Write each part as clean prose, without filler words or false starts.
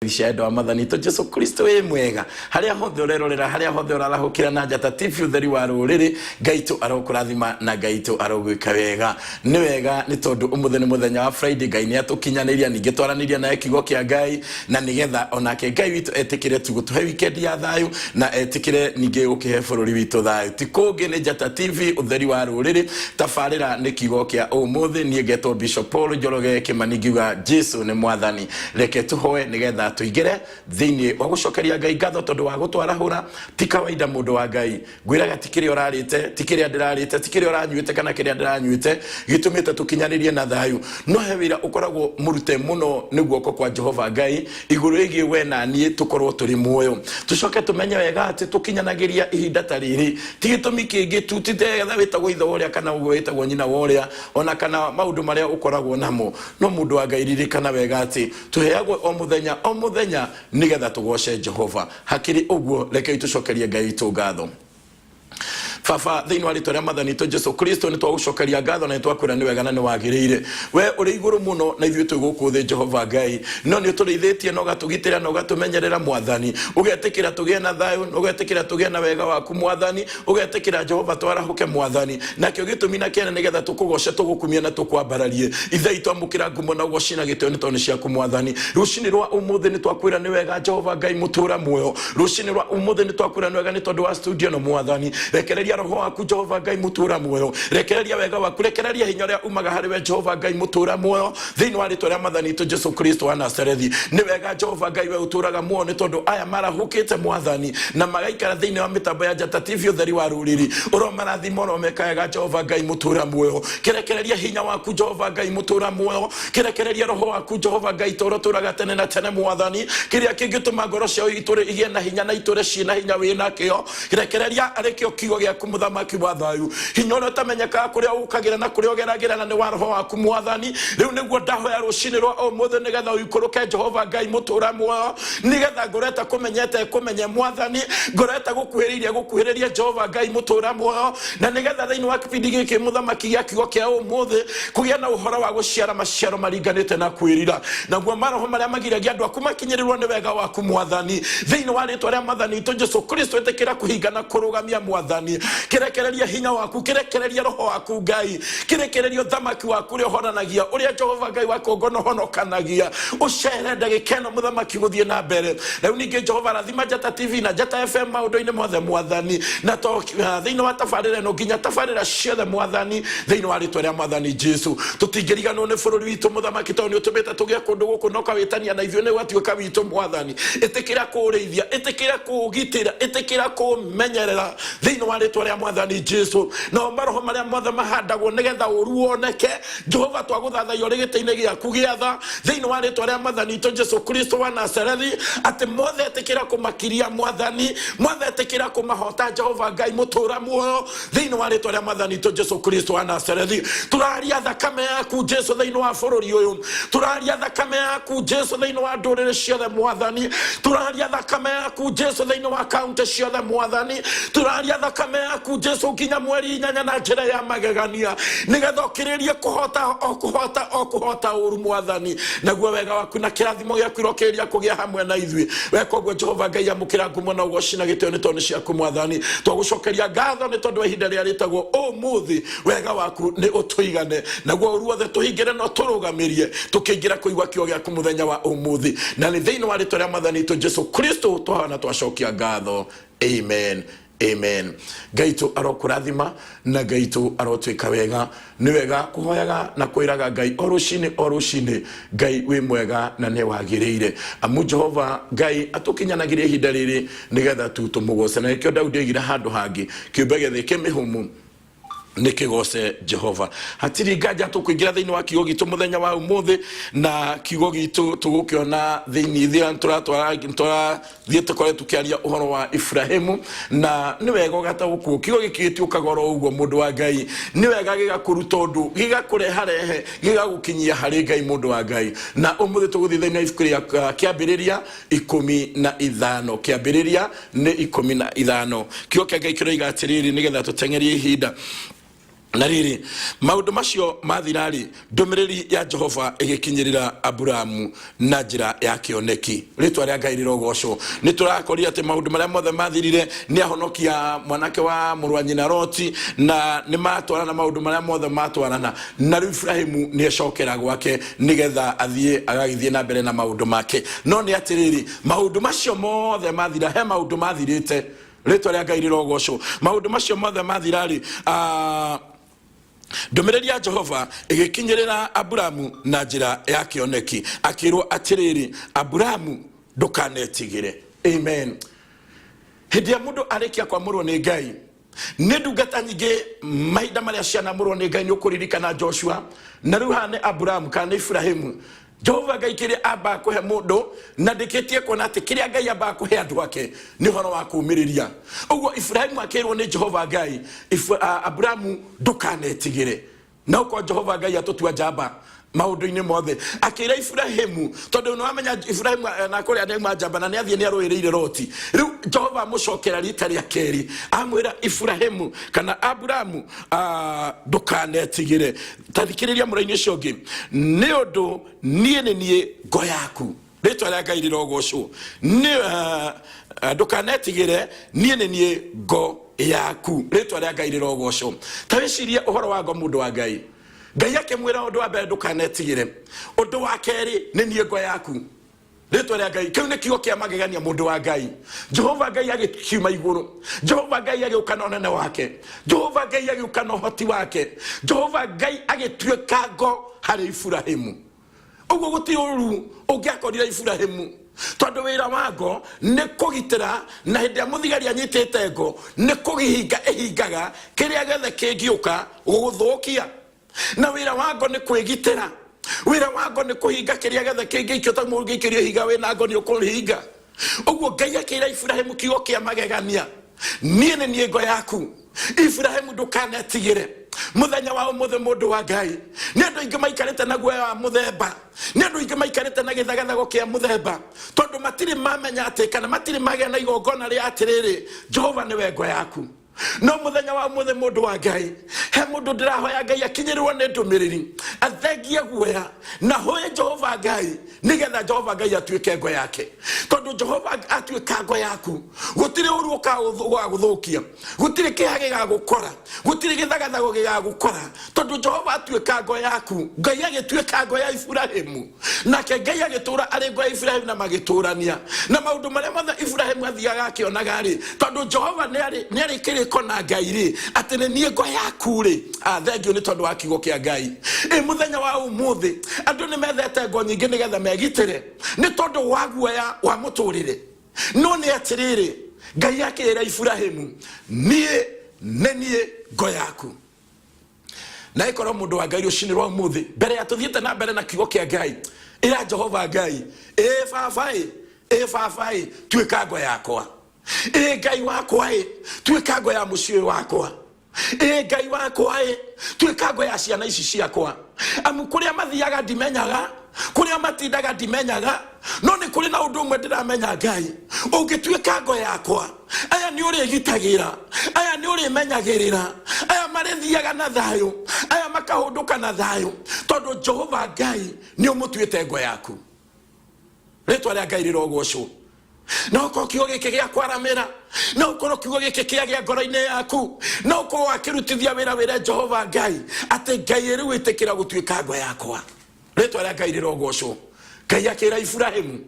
Cia endwa a Mwathani witũ Jesu Kristo wĩ mwega harĩa hothe ũrerorera, harĩa hothe ũrarahũkĩra na Njata TV, ũtheri wa rũrĩrĩ. Ngai tũ arokũrathima na Ngai tũ arogwĩka wega. Nĩ wega nĩ tondũ ũmũthĩ nĩ mũthenya wa Friday. Ngai nĩ atũkinyanĩria, ningĩ twaranĩria naye kiugo kĩa Ngai, na nĩgetha onake Ngai witũ etĩkĩre tu gũtũhe weekend ya thayũ na etĩkĩre ningĩ gũkĩhe bũrũri witũ thayũ. Ti kũngĩ, nĩ Njata TV, ũtheri wa rũrĩrĩ. Tabarĩra nĩ kiugo kĩa ũmũthĩ. Niĩ ngetwo Bishop Paul Njoroge Kĩmani, ngiuga Jesu nĩ Mwathani. Reke tũhoe nĩgetha tũingĩre thĩinĩ wa gũcokeria Ngai ngatho tondũ wa gũtwarahũra. Ti kawaida, mũndũ wa Ngai, ngwĩraga ti kĩrĩa ũrarĩte, ti kĩrĩa ndĩrarĩte, ti kĩrĩa ũranyuĩte kana kĩrĩa ndĩranyuĩte gĩtũmĩte tũkinyanĩrie na thayũ, no he wĩra ũkoragwo mũrute mũno nĩ guoko kwa Jehova Ngai igũrũ rĩgiĩ we na niĩ tũkorwo tũrĩ muoyo. Tũcoke tũmenye wega atĩ tũkinyanagĩria ihinda ta rĩrĩ ti gĩtũmi kĩngĩ tu, ti getha wĩtagwo ithe wa ũrĩa kana ũguo wĩtagwo nyina wa ũrĩa, ona kana maũndũ marĩa ũkoragwo namo. No mũndũ wa Ngai, ririkana wega atĩ tũheagwo o mũthenya o mũthenya nĩgetha tũgoce Jehova. Hakĩrĩ ũguo, rekei tũcokerie Ngai witũ ngatho. Baba, thĩinĩ wa rĩtwa rĩa Mwathani witũ Jesu Kristo, nĩ twagũcokeria ngatho na nĩ twakwĩra nĩ wega na nĩ wagĩrĩire. We ũrĩ igũrũ mũno na ithuĩ twĩ gũkũ thĩ, Jehova Ngai, no nĩ ũtũrĩithĩtie na ũgatũgitĩra na ũgatũmenyerera, Mwathani. Ũgetĩkĩra tũgĩe na thayũ na ũgetĩkĩra tũgĩe na wega waku, Mwathani. Ũgetĩkĩra, Jehova, twarahũke, Mwathani. Nakĩo gĩtũmi na kĩene nĩgetha tũkũgoce, tũgũkumie na tũkwambararie. Ithe witũ, amũkĩra ngumo na ũgoci na gĩtĩo nĩ tondũ nĩ ciaku, Mwathani. Rũcinĩ rwa ũmũthĩ nĩ twakwĩra nĩ wega, Jehova Ngai mũtũra muoyo. Rũcinĩ rwa ũmũthĩ nĩ twakwĩra nĩ wega nĩ tondũ wa studio ĩno, Mwathani. Rekereria roho waku, Jehova Ngai mũtũra muoyo. Rekereria wega waku, rekereria hinya ũrĩa umaga harĩ we, Jehova Ngai mũtũra muoyo, thĩinĩ wa rĩtwa rĩa Mwathani witũ Jesu Kristo wa Nazarethi. Nĩ wega, Jehova Ngai, we ũtũraga muoyo, nĩ tondũ aya marahũkĩte, Mwathani, na magaikara thĩinĩ wa mĩtambo ya Njata TV, ũtheri wa rũrĩrĩ, ũromarathima, ũromeka wega, Jehova Ngai mũtũra muoyo. Kĩrekereria hinya waku, Jehova Ngai mũtũra muoyo. Kĩrekereria roho waku, Jehova Ngai, tũrĩa ũtũraga tene na tene, Mwathani, kĩrĩa kĩngĩtũma ngoro ciao itũre igĩe na hinya na itũre ciĩna hinya wĩ nakĩo. Rekereria arĩ kĩo kiugo gĩaku, Mũthamaki wa thayũ, hinya ũrĩa ũtamenyekaga kũrĩa ũkagĩra na kũrĩa ũgeragĩra, na nĩ wa roho waku, Mwathani. Rĩu nĩguo ndahoya rũcinĩ rwa ũmũthĩ nĩgetha ũikũrũke, Jehova Ngai mũtũra muoyo, nĩgetha ngoro ĩtakũmenyete ĩkũmenye, Mwathani, ngoro ĩtagũkuhĩrĩirie ĩgũkuhĩrĩrie, Jehova Ngai mũtũra muoyo, na nĩgetha thĩinĩ wa kĩbindi gĩkĩ, Mũthamaki, gĩa kiugo kĩa ũmũthĩ kũgĩa na ũhoro wa gũciara maciaro maringanĩte na kwĩrira, naguo maroho marĩa magiragia andũ aku makinyĩrĩrwo nĩ wega waku, Mwathani, thĩinĩ wa rĩtwa rĩa Mwathani witũ Jesu Kristo, ĩtĩkĩra kũhinga na kũrũgamia, Mwathani. Kĩrekereria hinya waku, kĩrekereria roho waku, Ngai, kĩrekereria ũthamaki waku ũrĩa ũhonanagia, ũrĩa Jehova Ngai wa kũngano ũhonokanagia, ũcere ndagĩka ĩno, Mũthamaki, gũthiĩ na mbere. Rĩu ningĩ, Jehova, rathima Njata TV na Njata FM maũndũ-inĩ mothe, Mwathani, na to thĩinĩ wa tabarĩra ĩno, nginya tabarĩra ciothe, Mwathani, thĩinĩ wa rĩtwa rĩa Mwathani Jesu. Tũtingĩriganwo nĩ bũrũri witũ, Mũthamaki, tondũ nĩ ũtũmĩte tũgĩe kũndũ gũkũ na ũkawĩtania na ithuĩ nĩ gwatuĩka witũ. Mwathani, ĩtĩkĩra kũũrĩithia, ĩtĩkĩra kũũgitĩra, ĩtĩkĩra kũũmenyerera thĩinĩ wa rĩtwa rĩa Mwathani Jesu. Nao maroho marĩa mothe mahandagwo nĩgetha ũru woneke, Jehova, twagũthathaiya ũrĩ gĩtĩ-inĩ gĩaku gĩa tha thĩinĩ wa rĩtwa rĩa Mwathani witũ Jesu Kristo wa Nazarethi, atĩ mothe ĩtĩkĩra kũmakiria, Mwathani, mothe ĩtĩkĩra kũmahota, Jehova Ngai mũtũra muoyo, thĩinĩ wa rĩtwa rĩa Mwathani witũ Jesu Kristo wa Nazarethi. Tũraria thakame yaku, Jesu, thĩinĩ wa bũrũri ũyũ. Tũraria thakame yaku, Jesu, thĩinĩ wa ndũrĩrĩ ciothe, Mwathani. Tũraria thakame yaku, Jesu, thĩinĩ wa kaunti ciothe, Mwathani. Tũraria thakame yaku, Jesu, nginya mweri inyanya na njĩra ya magegania, nĩgetha ũkĩrĩrie kũhota o kũhota o kũhota ũru, Mwathani, naguo wega waku na kĩrathimo gĩaku irokĩrĩria kũgĩa hamwe na ithuĩ. Weka ũguo, Jehova Ngai, amũkĩra ngumo na ũgoci na gĩtĩo nĩ tondũ nĩ ciaku, Mwathani. Twagũcokeria ngatho nĩ tondũ wa ihinda rĩrĩa rĩtagwo ũmũthĩ. Wega waku nĩ ũtũigane, naguo ũru wothe tũhingĩre na ũtũrũgamĩrie tũkĩingĩra kũigua kiugo gĩaku mũthenya wa ũmũthĩ, na nĩ thĩinĩ wa rĩtwa rĩa Mwathani witũ Jesu Kristo twahoya na twacokia ngatho. Amen, amen. Ngai tũ arokũrathima na Ngai tũ arotwĩka wega. Nĩ wega kũhoyaga na kwĩraga Ngai o rũcinĩ o rũcinĩ, Ngai wĩ mwega na nĩ wagĩrĩire, amu Jehova Ngai atũkinyanagĩria ihinda rĩrĩ nĩgetha tu tũmũgoce. Na nĩkĩo Daudi oigire handũ hangĩ, kĩũmbe gĩothe kĩ mĩhũmũ nĩ kĩgoce Jehova. Hatirĩ nganja tũkũingĩra thĩinĩ wa kiugo gitũ mũthenya wa ũmũthĩ, na kiugo gitũ tũgũkĩona thĩinĩ thĩ tũrathiĩ tũkore tũkĩaria ũhoro wa Ibrahimu. Na nĩ wega ũgataũkwo kiugo gĩkĩ gĩtiũkaga oro ũguo, mũndũ wa Ngai. Nĩ wega gĩgakũruta ũndũ, gĩgakũreharehe, gĩgagũkinyia harĩ Ngai, mũndũ wa Ngai. Na ũmũthĩ tũgũthiĩ thĩinĩ wa ibuku rĩa Kĩambĩrĩria 15. Kĩambĩrĩria nĩ 15. Kiugo kĩa Ngai kĩroiga atĩrĩrĩ, nĩgetha tũteng'erie ihinda. Na rĩrĩ, maũndũ macio mathira-rĩ, ndũmĩrĩri ya Jehova ĩgĩkinyĩrĩra Aburamu na njĩra ya kĩoneki. Rĩtwa rĩa Ngai rĩrogocwo. Nĩ tũrakorire atĩ maũndũ marĩa mothe mathirire nĩ ahonokia mwanake wa mũrũ wa nyina Loti, na nĩ matwarana maũndũ marĩa mothe matwarana, na rĩu Ibrahimu nĩ ecokera gwake nĩgetha athiĩ agagĩthiĩ na mbere na maũndũ make. No nĩ atĩrĩrĩ, maũndũ macio mothe mathira, he maũndũ mathirĩte. Rĩtwa rĩa Ngai rĩrogocwo. Maũndũ macio mothe mathira-rĩ, ndũmĩrĩri ya Jehova ĩgĩkinyĩrĩra Aburamu na njĩra ya kĩoneki, akĩrwo atĩrĩrĩ, Aburamu, ndũkanetigĩre. Amen. Hĩndĩ ĩrĩa mũndũ arĩkia kwamũrwo nĩ Ngai, nĩ ndungata nyingĩ mahinda marĩa cianamũrwo nĩ Ngai, nĩ ũkũririkana Joshua, na rĩu haha nĩ Aburamu kana nĩ Ibrahimu. Jehova Ngai kĩrĩa ambaga kũhe mũndũ, na ndĩkĩtie kuona atĩ kĩrĩa Ngai ambaga kũhe andũ ake nĩ ũhoro wa kũũmĩrĩria. Ũguo Ibrahimu akĩrwo nĩ Jehova Ngai, Aburamu, ndũkanetigĩre. Na ũkorwo Jehova Ngai atũtua njamba maũndũ-inĩ mothe, akĩra Ibrahimu, tondũ nĩ wamenya Ibrahimu, na kũrĩa nĩ njamba na nĩ athiĩ nĩ arũĩrĩire Loti. Rĩu Jehova amũcokera rita rĩa kerĩ, amwĩra Ibrahimu kana Aburamu, ndũkanetigĩre. Ta thikĩrĩria mũraini ũcio ũngĩ, nĩ ũndũ niĩ nĩ niĩ ngo yaku. Rĩtwa rĩa Ngai rĩrogocwo. Ndũkanetigĩre, niĩ nĩ niĩ ngo yaku. Rĩtwa rĩa Ngai rĩrogocwo. Ta wĩcirie ũhoro wa ngo, mũndũ wa Ngai. Ngai akĩmwĩra ũndũ wa mbere, ndũkanetigĩre. Ũndũ wa kerĩ, nĩ niĩ ngo yaku. Rĩtwa rĩa Ngai, kĩu nĩ kiugo kĩa magegania, mũndũ wa Ngai. Jehova Ngai agĩkiuma igũrũ, Jehova Ngai agĩũka na ũnene wake, Jehova Ngai agĩũka na ũhoti wake, Jehova Ngai agĩtuĩka ngo harĩ Iburahĩmu. Ũguo gũtirĩ ũru ũngĩakorire Iburahĩmu, tondũ wĩra wa ngo nĩ kũgitĩra, na hĩndĩ ĩrĩa mũthigari anyitĩte ngo nĩ kũgihinga ĩhingaga kĩrĩa gĩothe kĩngĩũka gũgũthũkia. Na wĩra wa ngo nĩ kwĩgitĩra, wĩra wa ngo nĩ kũhinga kĩrĩa gĩothe kĩngĩikio, ta mũngĩikĩrio ihiga wĩna ngo nĩ ũkũhinga. Ũguo Ngai akĩra Iburahĩmu kiugo kĩa magegania, niĩ nĩ niĩ ngo yaku. Iburahĩmu, ndũkanetigĩre. Mũthenya wa ũmũthĩ, mũndũ wa Ngai, nĩ andũ aingĩ maikarĩte na guoya wa mũthemba, nĩ andũ aingĩ maikarĩte na gĩthagathago kĩa mũthemba, tondũ matirĩ mamenya atĩ, kana matirĩ magĩa na igongona rĩa atĩrĩrĩ, Jehova nĩwe ngo yaku. No mũthenya wa ũmũthĩ, mũndũ wa Ngai, he mũndũ ndĩrahoya Ngai akinyĩrĩrwo nĩ ndũmĩrĩri, athengie guoya na hoye Jehova Ngai, nĩgetha Jehova Ngai atuĩke ngo yake. Tondũ Jehova atuĩka ngo yaku, gũtirĩ ũru ũgagũthũkia, gũtirĩ kĩeha gĩgagũkora, gũtirĩ gĩthagathago gĩgagũkora, tondũ Jehova atuĩka ngo yaku. Ngai agĩtuĩka ngo ya Iburahĩmu, nake Ngai agĩtũra arĩ ngo ya Iburahĩmu, na magĩtũrania na maũndũ marĩa mothe Iburahĩmu athiaga akĩonaga rĩ, tondũ Jehova nĩ arĩ kĩrĩko na Ngai rĩ, atĩ nĩ niĩ ngo yaku rĩ. Thengiũ nĩ tondũ wa kiugo kĩa Ngai. Ĩ mũthenya wa ũmũthĩ andũ nĩ methete ngo nyingĩ nĩgetha megitĩre nĩ tondũ wa guoya wa mũtũrĩre. No nĩ atĩrĩrĩ, Ngai akĩra Iburahĩmu, niĩ nĩ niĩ ngo yaku. Na ĩkorwo mũndũ wa Ngai rũcinĩ rwa ũmũthĩ, mbere ya tũthiĩte na mbere na kiugo kĩa Ngai, ĩra Jehova Ngai, ĩ baba ĩ, ĩ baba ĩ, tuĩka ngo yakwa. Ĩ Ngai wakwa ĩ, tuĩka ngo ya mũciĩ ũyũ wakwa. Ĩ Ngai wakwa ĩ, tuĩka ngo ya ciana ici ciakwa. Amu kũrĩa mathiaga ndimenyaga, kũrĩa matindaga ndimenyaga, no nĩ kũrĩ na ũndũ ũmwe ndĩramenya Ngai, ũngĩtuĩka ngo yakwa, aya nĩ ũrĩgitagĩra, aya nĩ ũrĩmenyagĩrĩra, aya marĩthiaga na thayũ, aya makahũndũka na thayũ, tondũ Jehova Ngai nĩ ũmũtuĩte ngo yaku. Rĩtwa rĩa Ngai rĩrogocwo. Na ũkorwo kiugo gĩkĩ gĩa kwaramĩra, na ũkorwo kiugo gĩkĩ kĩagĩa ngoro-inĩ yaku, na ũkorwo wakĩrutithia wĩra wĩre Jehova Ngai atĩ Ngai rĩu ĩtĩkĩra gũtuĩka ngo yakwa. Rĩtwa rĩa Ngai rĩrogocwo. Ngai akĩra Iburahĩmu,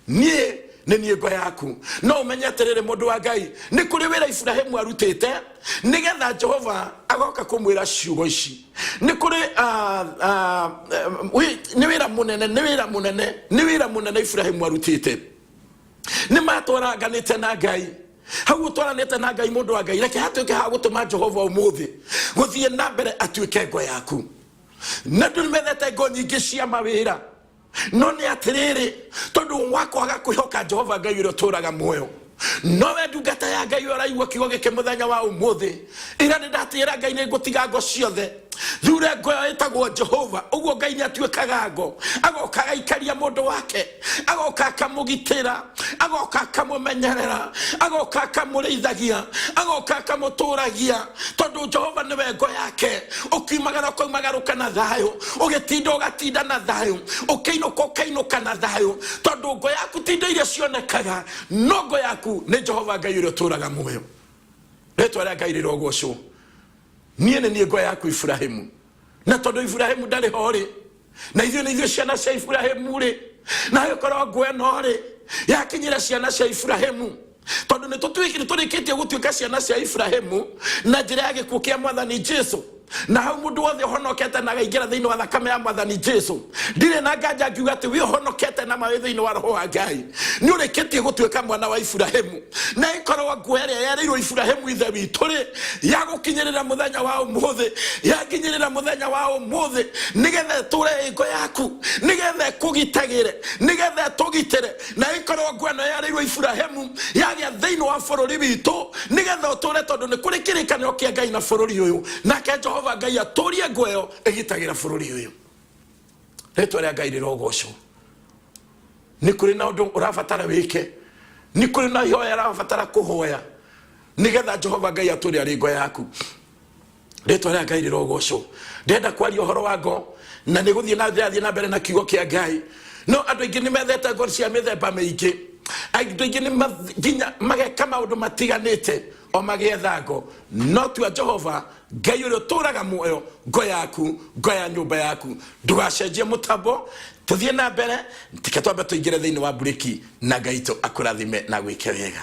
niĩ nĩ niĩ ngo yaku. No ũmenye atĩrĩrĩ, mũndũ wa Ngai, nĩ kũrĩ wĩra Iburahĩmu arutĩte nĩgetha Jehova agoka kũmwĩra ciugo ici. Nĩ kũrĩ, nĩ wĩra mũnene, nĩ wĩra mũnene, nĩ wĩra mũnene Iburahĩmu arutĩte. Nĩ matwaranganĩte na Ngai. Hau ũtwaranĩte na Ngai, mũndũ wa Ngai, reke hatuĩke ha gũtũma Jehova ũmũthĩ gũthiĩ na mbere atuĩke ngo yaku. Na andũ nĩ methete ngo nyingĩ cia mawĩra, no nĩ atĩrĩrĩ, tondũ wa kwaga kwĩhoka Jehova Ngai ũrĩa ũtũraga muoyo. No we ndungata ya Ngai ũraigua kiugo gĩkĩ mũthenya wa ũmũthĩ, ĩra nĩ ndatigĩra Ngai nĩ ngũtiga ngo ciothe. Thure ngo ĩyo ĩtagwo Jehova. Ũguo Ngai nĩ atuĩkaga ngo, agoka agaikaria mũndũ wake, agoka akamũgitĩra, agoka akamũmenyerera, agoka akamũrĩithagia, agoka akamũtũragia, tondũ Jehova nĩwe ngo yake. Ũkiumagara ũkaumagarũka na thayũ, ũgĩtinda ũgatinda na thayũ, ũkĩinũka ũkainũka na thayũ, tondũ ngo yaku ti indo iria cionekaga, no ngo yaku nĩ Jehova Ngai ũrĩa ũtũraga muoyo. Rĩtwa rĩa Ngai rĩrogocwo. Niĩ nĩ niĩ ngo yaku Iburahimu, na tondũ Iburahimu ndarĩ ho rĩ, na ithuĩ nĩ ithuĩ ciana cia Iburahimu rĩ, na ĩkorwo ngo ĩno rĩ yakinyĩra ciana cia Iburahimu, tondũ nĩ tũrĩkĩtie gũtuĩka ciana cia Iburahimu na njĩra ya gĩkuũ kĩa Mwathani Jesu. Na hau mũndũ wothe ũhonokete na againgĩra thĩinĩ wa thakame ya Mwathani Jesu, ndirĩ na nganja ngiuga atĩ wĩ ũhonokete na maĩ thĩinĩ wa Roho wa Ngai, nĩ ũrĩkĩtie gũtuĩka mwana wa Iburahimu. Na ĩkorwo nguo ĩrĩa yerĩirwo Iburahimu ithe witũ rĩ, yagũkinyĩrĩra mũthenya wa ũmũthĩ, yakinyĩrĩra mũthenya wa ũmũthĩ, nĩgetha ĩtũre ĩ ngo yaku, nĩgetha ĩkũgitagĩre, nĩgetha ĩtũgitĩre. Na ĩkorwo nguo ĩno yerĩirwo Iburahimu yagĩa thĩinĩ wa bũrũri witũ, nĩgetha ũtũre, tondũ nĩ kũrĩ kĩrĩkanĩro kĩa Ngai na bũrũri ũyũ, nake Jehova Ngai atũrie nguo ĩyo ĩgitagĩra bũrũri ũyũ. Rĩtwa rĩa Ngai rĩrogocwo. Nĩ kũrĩ na ũndũ ũrabatara wĩke, nĩ kũrĩ na ihoya ũrabatara kũhoya, nĩgetha Jehova Ngai atũre arĩ ngo yaku. Rĩtwa rĩa Ngai rĩrogocwo. Ndĩrenda kwaria ũhoro wa ngo, na nĩ gũthiĩ na ndĩrathiĩ na mbere na kiugo kĩa Ngai. No andũ aingĩ nĩ methete ngo cia mĩthemba mĩingĩ, andũ aingĩ nĩ nginya mageka maũndũ matiganĩte o magĩetha ngo, no tua Jehova Ngai ũrĩa ũtũraga muoyo ngo yaku, ngo ya nyũmba yaku. Ndũgacenjie mũtambo, tũthiĩ na mbere. Reke twambe tũingĩre thĩinĩ wa mburĩki, na Ngai tũ akũrathime na gwĩke wega.